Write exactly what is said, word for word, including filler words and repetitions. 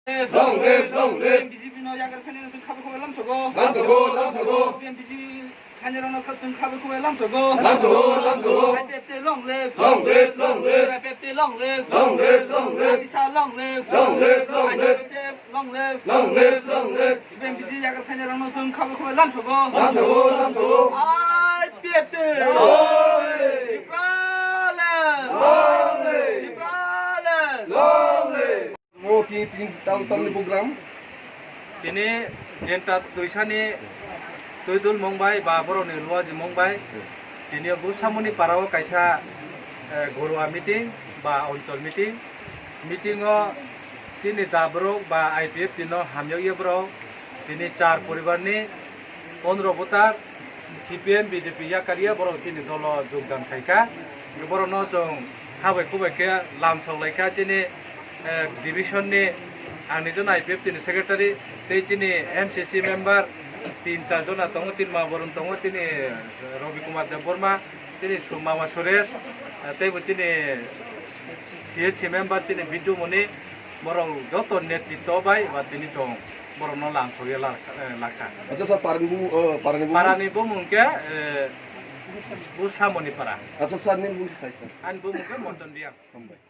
Long live, long live. B J P no yagar khainai no chwng khabai khubai lamsogo. Lamsogo, lamsogo. B J P khainai rok no kha-, chwng khabai khubai lamsogo. Lamsogo, lamsogo. I P F T long live. Long live, long live. I P F T long live. Long live, long live. Atisa long live. Long live, long live. I P F T long live. Long live, long live. B J P yagar khainai rok no chwng khabai khubai lamsogo. Lamsogo, lamsogo. I P F T. Long live. Tipraland. Long live. Tipraland. Long live. Mo ti tin tau tamni program. Tini jenta tuisani tuidul mongbai ba boroni luaji mongbai. Tini Busamoni parao kaisa, eh, Gorua meeting ba onchol meeting. Meeting o tini dabrok ba I P F T no hamyakya borok. Tini char poribar ni pondro voter, C P M, B J P yakarya borok chini dolo jogdan khaikha. Borokno chwng habai kubai khe lamsok laikha chini, eh, division ni ang nijeno I P F T ni secretary tei chini M C C member tin char jona tongo, tin ma borom tongo, chini, eh, Robi Kumar Debbarma, chini Su-, Mama Suresh, eh, teibo chini C H C member chini Bidhu Muni, borok joto netritwo bai ba tini tong. Borokno lamsogwi la-, eh, lakha. Acha sir, parani bumung, eh, parani bumung. Parani bumung khe, eh, Busamoni para. Acha sir, nini bumung se sai sir. Ani bumung khe Mochon Reang. Hambai.